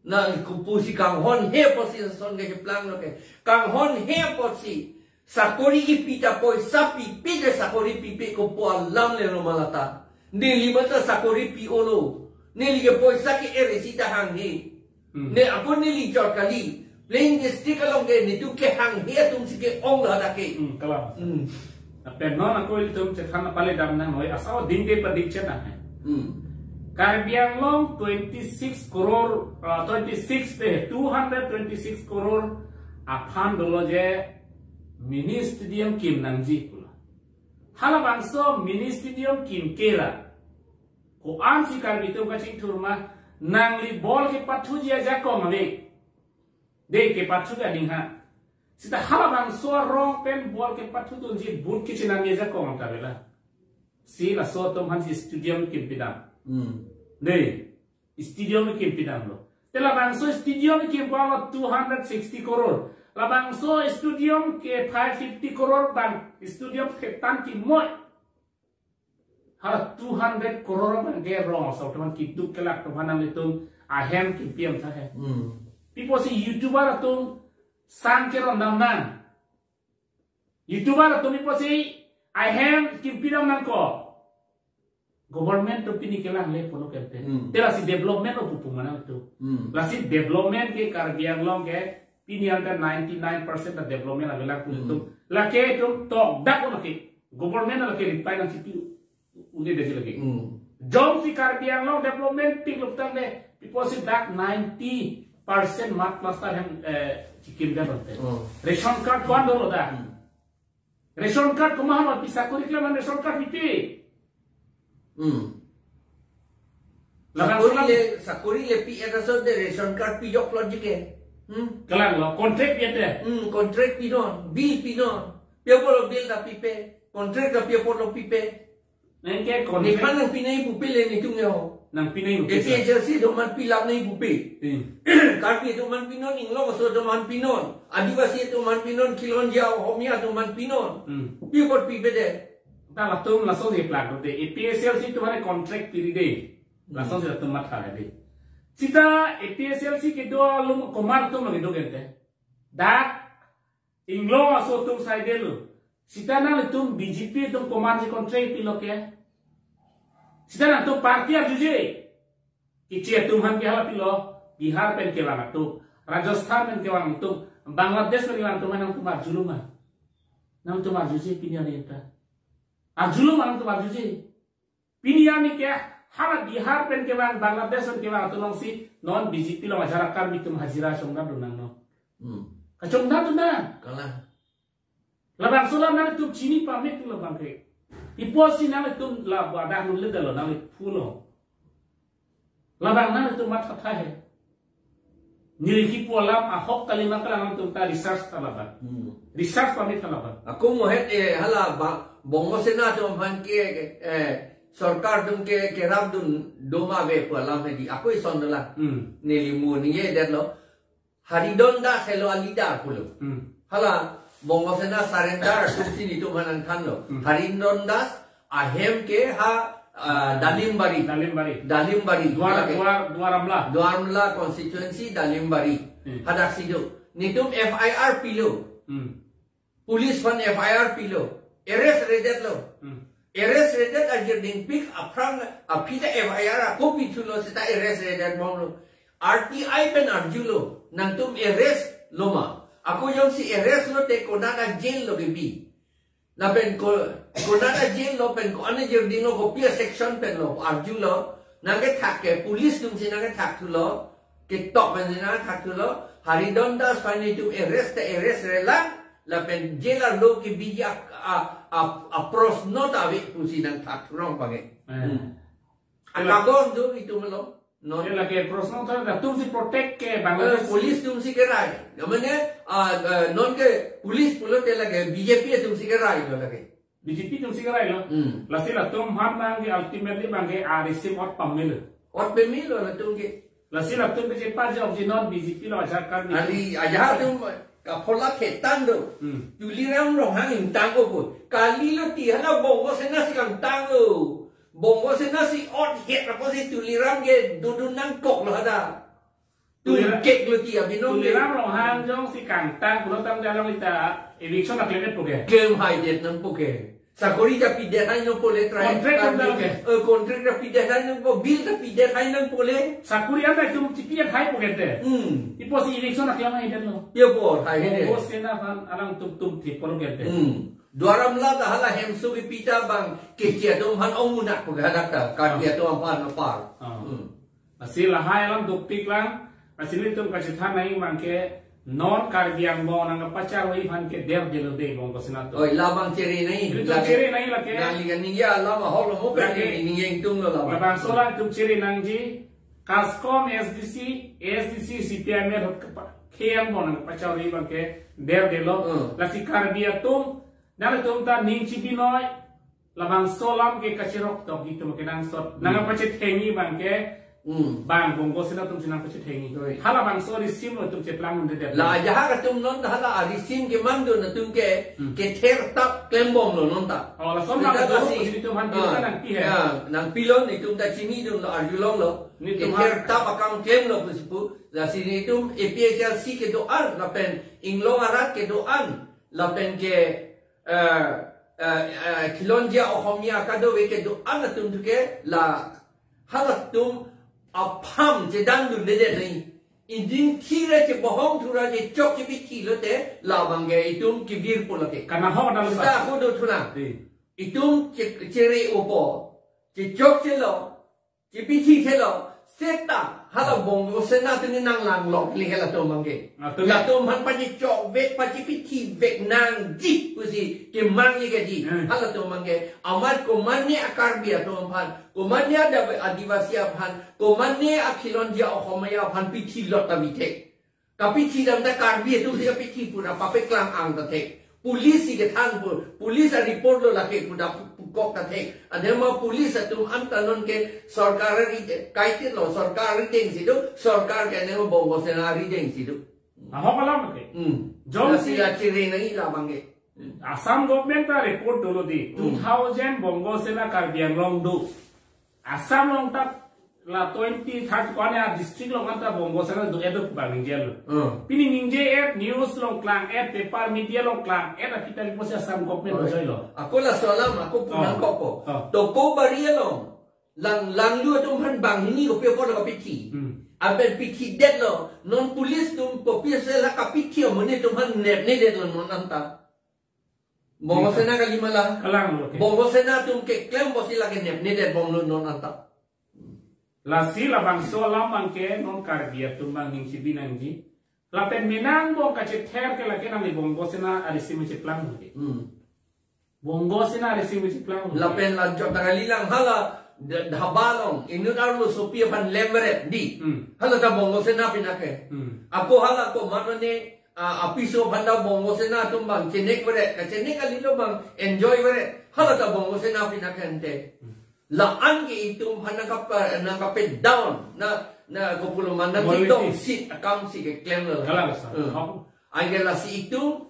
Nang kopusi kanghon he apotsi lason ke keplang lo ke. Kanghon he apotsi. Sakori kipi ta poisa pipe ke sakori pipe kopi alam le lo ma lata. Neli mata sakori pi-o lo. Neli ke poisa ke-er isi ta hanghe. Hmm. Ne ako neli chot kali. Plain district along ke netum kehanghe atum si ke-ong lo hadak ke. Hmm, kalang. Hmm. Lapen non ako ilitum chethan pale dam nangnoi, asau ding de padik chet nang hai. Hmm. Karbi Anglong twenty-six crore, uh, twenty-six te, two hundred twenty-six crore aphan dolo je mini stadium kim nangji pulo. Halabangso mini stadium kim ke ra, ko-ansi Karbi atum kachingthur ma, nangli ball kepathuji ajakong ave. De kepathu ke ading ha. Sita halabangso arong pen ball kepathu dunji but kechinam ajakong ta avela. Si laso atum aphansi stadium kimpi dam. Hmm. De, stadium kimpi dam lo. Te labangso stadium kimpi lo two hundred sixty crore. Labangso stadium ke five fifty crore bang, stadium ke tan kimoi. Hala two hundred crore bang ke rong asau teman kiduk kelak teman nanglitum ahem kimpi am tha he. Hmm. Pi apotsi YouTuber atum sang keron dam nang. YouTuber atum pi apotsi ahem kimpi dam nangkok. Government atum pini kelang le pulo kente. Hmm. Te lasi development lo pu pu ma nangtum. Hmm. Lasi development ke Karbi Anglong ke pini anta ninety-nine percent ta development avelang pu Hmm. tum. Lake tum tokdak lo lake. Government lake reply nangchipi un'edetji lake. Hmm. Jongsi Karbi Anglong development pik luk tangte, pi apotsi dak ninety percent mud plaster hem, eh, chikim dam ante. Oh. Ration card ko-an dolo dak. Hmm. Ration card komat ma pi, sakori keklem an ration card pipe. Hmm. Labang sakori selam le, sakori le pi-et asonte ration card pijok lo jike. Hmm. Kalang lo, contract pi ante. Hmm, contract pinon, bill pinon. Pi apotlo bill ta pipe, contract ta pi apotlo pipe. Nang ke contract. Nephan nangpi nangji pupe le netum ke ho. Nangpi nangji pupe, sir. APHLC atum aphan pilap nangji pupe. Hmm. Karbi atum aphan pinon, Inglong aso atum aphan pinon. Adivasi atum aphan pinon, Khilonjia Ohomia atum aphan pinon. Hmm. Pi apot pipe de. Ta latum laso si plak de. APHLC atum aphan contract piri de. Hmm. Laso si latum matha de. Sita APHLC kedo along komat atum lagi do kente. Dak Inglong aso atum saidelo. Sita nangtum BJP atum komatsi contract pilo ke. Sita nangtum party arjuje. Keche atum aphan ke hala pilo. Bihar pen kevang atum, Rajasthan pen kevang atum, Bangladesh pen kevang atum, nangtum arjulo ma? Nangtum arjuje pini arni ta. Arjulo ma nangtum arjuje? Pini arni ke hala Bihar pen kevang, Bangladesh pen kevang atum alongsi non BJP along ajara Karbi atum hajira chongdam dun nang no. Hmm. Kachongdam dun nang. Kalang. Labangso alam nangtum chini pame tu labang ke. Pi apotsi nangtum la badak nule dalo nang pulo. Labang nangtum matha tha he. Neli kipu alam ahok kali ma, kalang nangtum ta research tha labang. Hmm. Research pame tha labang. Ako mohet, eh, hala ba, Bongo Sena atum aphan ke, eh, sorkar atum ke, kerap dun do ma ave pu alam hedi. Ako ison dolang. Hmm. Neli mu niye det lo. Haridon Das helo a leader pulo. Hmm. Hala Bongo Sena surrender atumsi netum aphan nangthanlo. Hmm. Haridon Das ahem ke ha, ah, Dalimbari. Dalimbari. Dalimbari. Duar, Duar, Duar Amla. Duar Amla constituency Dalimbari. Hmm. Hadaksi do. Netum FIR pilo. Hmm. Police aphan FIR pilo. Arrest redet lo. Hmm. Arrest redet ajirdingpik aphrang aphi ta FIR ako pithulo seta arrest redet bomlo. RTI pen arjulo. Nangtum arrest lo ma? Ako jongsi arrest lote konat a jail lo kebi? Lapen ko, konat a-jail lo pen ko-an a-jail ding lo, kopi a-section pen lo, arjulo, nangkethak ke, police atum si nangkethak thulo, ketok pen si nangkethak thulo, Haridon Das aphan itum arrest ta arrest-re lang, lapen jail arlo kebiji a, a, a, a-proshno ta ave pusi nangthak thurong abang ke. Eh. Hmm. Akagos do itum lo. Non. Te lake proshno ta latum si protect ke Bangladesh. Eh, police atum si kerai. Ya mane, ah, eh, non ke police pulote lake B J P atum si kerai lo lake. B J P atum si kerai lo. Hmm. Lasi latum aphan abang ke ultimately abang ke a-regime ot pamelo. Ot pamelo latum ke. Lasi latum ke chepajokji non B J P lo ajak Karbi. Ari ajak atum kaphola thetan do. Hmm. Tuliram Ronghang ingtang ko ko. Kali lo ti hala Bongo Sena si kangtang lo. Bongo Sena si ot het apotsi Tuliram ke dodun nangkok lo hadak. Tulira-, tungkek lo ti abinong ke. Tuliram Ronghang jongsi kangtang pulo tangte along ita eviction aklem-et pu ke. Klem haidet nangpo ke. Sakori ta pidet hai nangpo le try. Contract ta pidet hai nangpo, bill ta pidet hai nangpo le. Sakori anta itum chipi-et hai pu ke te. Hmm. Apotsi eviction aklem haidet lo. Ya por, hai haidet. Bongo Sena aphan alangtum tum thipor ke te. Hmm. Duar Amla ta hala hemso kepi ta abang keche atum aphan ong munak pu ke hadak ta, Karbi atum aphan apar. Ah. Hmm. Lasi lahai alam dukpik lang, lasi nelitum kachethan nangji abang ke non Karbi Anglong nangkepacharoi aphan ke derdelo de Bongo Sena atum. Oi, labang chere nangji, nelitum lake, chere nangji lake. Nangli kaningje alam ahok lo mo lake, ningje ingtung lo labang. Labangso alam itum chere nangji, KASCOM, S D C, S D C, C P I M ahut kepa-, K M bo nangkepacharoi abang ke derdelo. Hmm. Lasi Karbi atum, nangtum ta ning chibinoi, labangso alam ke kacherok tok itum kenangsot. Hmm. Nangkepachethengji abang ke, hmm, bang Bongo Sena atum si nangpachethengji. Oi. Halabangso a-regime lo itum cheplang un'edet. La ajahak atum non hala a-regime kemang dun atum ke, hmm, kether tap klembom lo non ta. Oh, lason seta nang do lasi, pusi itum aphan, ah, kita nangpi he. Ya, nangpilon itum ta chinidun lo, arjulong lo. Nelitum kether aphan tap akam klem lo pusi pu. Lasi nelitum A P H L C kedo-an, lapen Inglong arat kedo-an, lapen ke, eh, eh, eh, Khilonjia Ohomia kadokave kedo-an atum thu ke la halatum apham chedang dun'edet nangji. Injin thira chebohong thura chechok chepithi lote labang ke itum kevir po lake. Karna ho na seta ho do thuna. Di. Itum che-, chere-opo. Chechok chelo. Chepithi chelo. Seta hala Bongo Sena atum nanglang lok le halatum abang ke. Ah, tu. Latum aphan pachechok vek, pachepithi vek nangji pusi kemangji ke di. Hmm. Halatum abang ke. Amat komatne a-Karbi atum aphan, komatne ada-, Adivasi aphan, komatne a-Khilonjia Ohomia aphan pithi lot ta vi thek. Kapithi dam ta Karbi atum si kapithi pura papeklang ang ta thek. Police si kethan pu, police a-report lo lake pu da pu-, pukok ta thek. Adema police atum anta non ke sorkar ari kaitilo, sorkar arideng si do, sorkar ke ne Bongo Sena arideng si do. Ahok alam ke. Hmm. Jongsi la chere nangji labang ke. Assam government ta record dolo di, hmm, two thousand Bongo Sena Karbi Anglong do. Assam along ta la twenty, thirty ko-an a-district along anta Bongo Sena do-et do abang ningje lo. Hmm. Pini ningje-et, news along klang-et, paper media along klang-et, aphi ta apotsi Assam government, oi, bojoi lo. Ako laso alam, ako, oh, punang kok po. Oh. Tokobari along, lang, langlu atum aphan banghini kopi apor lo kapithi. Hmm. Lapen pithidetlo, non police atum kopi ase la kapithi amonit atum aphan nepnedetlo non anta. Bongo Sena kali ma la. Kalang lo ke. Bongo Sena atum keklem apotsi lake nepnedetbomlo non anta. Lasi labangso alam abang ke non Karbi atum abang ning chibi nangji. Lapen menang bong kachether ke lake nangli Bongo Sena a-regime cheplang ke. Hmm. Bongo Sena a-regime cheplang. Lapen lanchot ta kalilang hala d-, dhaba along inut arlo sopi aphan lem beret di. Hmm. Hala ta Bongo Sena pina ke. Hmm. Ako hala komatne, ah, apiso aphan ta Bongo Sena atum abang chenek beret, kachenek kalilo abang enjoy beret. Hala ta Bongo Sena pina ke ante. Hmm. La-an ke itum aphan nangkapa-, nangkape down, na, na kopulo ma nangkidong morality, seat akam si keklem lo. Kalang sa. Hmm. Hok. Anke lasi itum,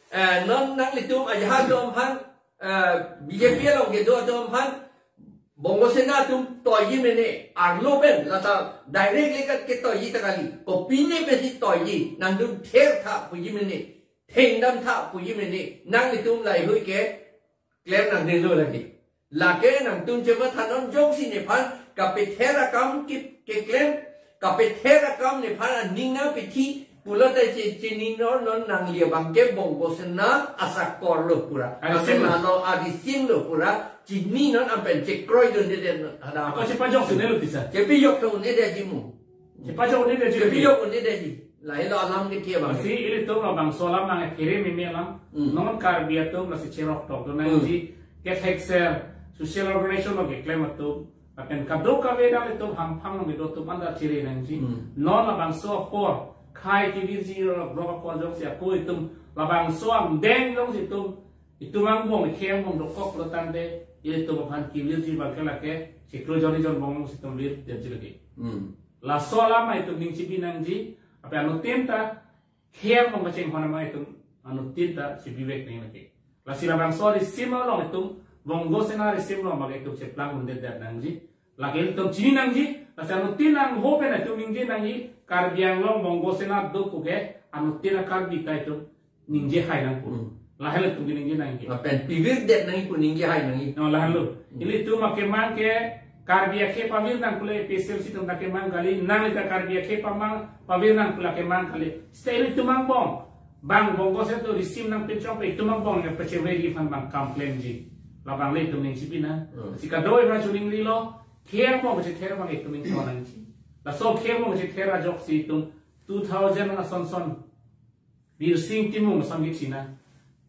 eh, non nanglitum ajahak atum aphan, eh, B J P along kedo atum aphan, Bongo Sena atum toiji mene, arlo pen, la ta direct lekat ketoiji ta kali. Kopine pensi toiji, nangtum ther tha puji mene, thengdam tha puji mene, nanglitum laheihui ke, klem nangnelo lake. Lake nangtum chemathanon jongsi nephan kapether akam ke, keklem, kapether akam nephan aning nangpethi, Pulote chi-, chini non non nangli abang ke Bongo Sena asakor lo pura. Arisim lo. Asena lo, arisim lo pura. Chini non anpen chekroidunde den ada. Ako chepajok sunelo tisa. Chepajok to ne de ji mu. Chepajok ne de ji. Chepajok ne de ji. Lahelo alam ke tiya bang. Lasi ilitum labangso alam nangkere meme alam. Hmm. Non Karbi atum lasi cherok tok do nangji. Hmm. Kethekser social organization lo keklem atum. Lapen kadokave nanglitum hamphang nangkedo atum anta chere nangji. Hmm. Non labangso apor khei kevirji rok rok apor jongsi ako itum labangso angdeng jongsi itum, itum angbong khei angbong dokok lo tangte ilitum aphan kevirji abang ke lake chiklo joni jon bong si itum vir detji lake. Hmm. Laso alam itum ning chibi nangji, ape anuttin ta khei angbong kachinghon amat itum anuttin ta chibivek nang lake. Lasi labangso risim along itum, Bongo Sena risim along bang itum cheplang undet det nangji. Lake itum chini nangji, lasi anuttin angho pen itum ningje nangji, Karbi Anglong Bongo Sena do puke, anuttin a-Karbi ta itum ningje hai nangpo. Hmm. Lahelo itum ningje nangji. Lapen pivir det nangji pu ningje hai nangji. No, lahelo. Hmm. Ilitum akemang ke Karbi akhei pavir nang pule A P H L C atum ta kemang kali, nangli ta Karbi akhei pamang pavir nang pule kemang kali. Seta ilitum angbong, bang Bongo Sena atum risim nangpinchong pen itum angbong nangpacheveri aphan bang kam klemji. Labang le itum ning chibi nang. Hmm. Si kadokave chiningrilo, khei angbong kachether abang itum ington nangji. Laso khei angbong kachether ajoksi itum two thousand ason son Birsing Timung ason kechina.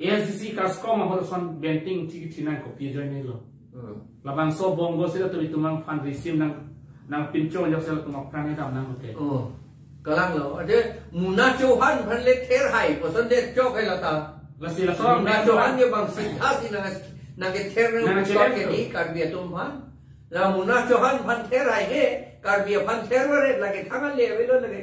A S D C Kaskom ahut ason Benting Ingti kechina kopi ajoine lo. Hmm. Labangso Bongo Sena atum itum aphan risim nang, nangpinchong ajoksi latum apran kedam nang oke. Oh. Kalang lo. Ade Muna Chauhan aphan le ther hai, koson de chok hai lata. Lasi laso Muna Chauhan ke bang sitha si nang, nangkether nang nang chok chelek ke to. Di Karbi atum aphan. La Muna Chauhan aphan ther hai ke, Karbi aphan ther vare lake thangan le avelo lake.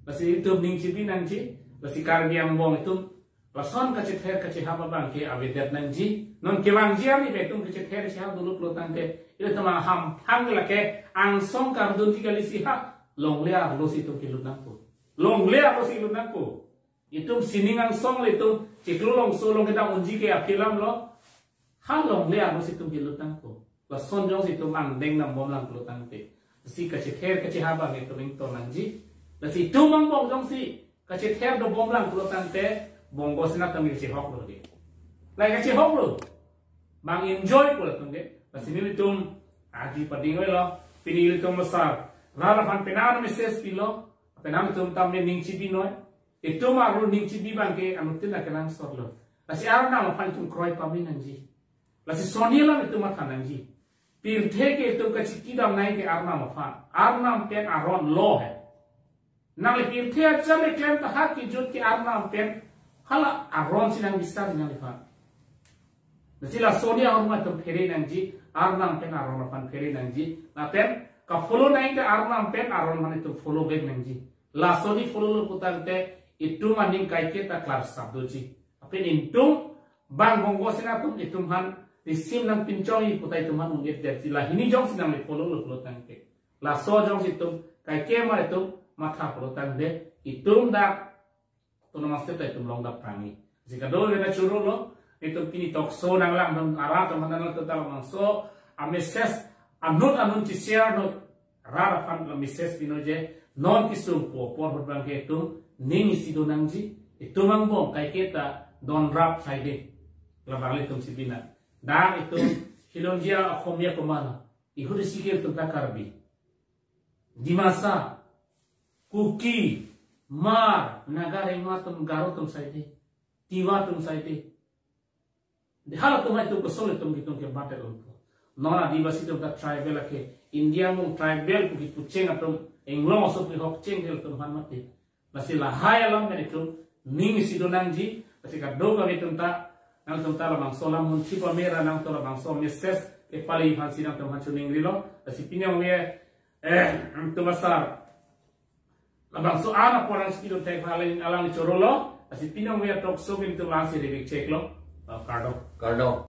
Lasi itum ning chibi nangji, lasi Karbi angbong itum lason kachether kachehap abang ke avedet nangji. Non kevangji arni pen itum kachether chehap dolo pulo tangte, ilitum hamphang lake angsong kardunji kali si ha, longle arlo si itum kelut nangpo. Longle arlo si lut nangpo. Itum sining angsong le itum chiklo longso along kedam unji ke aphi alam lo. Ha longle arlo si itum kelut nangpo. Lason jongsi itum angdeng dambom lang pulo tangte, si kachether kachehap abang itum ington nangji. Lasi itum angbong jongsi kachether dobom lang pulo tangte, Bongo Sena atum kachehok lo de. Lahai kachehok lo. Bang enjoy pulo tangte. Lasi nelitum aji pading lo. Pini ilitum asar rat aphan penang message pilo. Penang itum tam ning chibi noi. Itum arlo ning chibi abang ke anuttin ta kenangsot lo. Lasi Arnam aphan itum kroi pame nangji. Lasi soni alam itum matha nangji. Pirthe ke itum kachikidam nangji ke Arnam aphan. Arnam pen aron lo he. Nangli pirthe acham le klem ta ha kejut ke Arnam pen. Hala aron si nang bisar nangliphan. Lasi la soni aron ma itum phere nangji, Arnam pen aron aphan phere nangji. Lapen ka-follow nangji ta Arnam pen aron aphan itum follow back nangji. La soni follow lo pulo tangte itum aning kaike ta klarsap doji. Lapen itum bang Bongo Sena atum itum aphan risim nangpinchongji pu ta itum aphan un-edetji, la hini jongsi nangli follow lo pulo tangte. Laso jongsi itum kaike ma itum matha pulo tangte itum dak autonomous state ta itum long dap prangji. Si kadokave ta choro lo, itum pini talk show nanglang dun arat atum aphan nanglang itum ta labangso a-message anut anut che-share noi, rat aphan la message pino je, non kesung po apor ahut abang ke itum ning isi do nangji, itum angbong kaike ta don rap saide. Labang le itum chibi nang. Dak itum Khilonjia Akhomia komana, ihur isi ke itum ta Karbi, Dimasa, Kuki, Hmar, Naga, Rengma atum, Garo atum saide, Tiwa atum saide. Halatum hai atum kosonle itum kitung ke batel unpo. Non Adivasi atum ta tribal ake, India mung tribal pu kipu cheng atum, inglong aso pu hok cheng ke atum aphan mati. Lasi lahai alam pen itum ning isi do nangji, lasi kadokave atum ta, nangtum ta labangso alam munthi pamera nangtum labangso message kepale aphan si nangtum aphan chiningrilo, lasi pini ong ve, eh, itum asar labangso an apor nang sikidun thek alang, alang choro lo, lasi pini ong ve talk show pen itum lang si revek chek lo, ah, kardom. Kardom.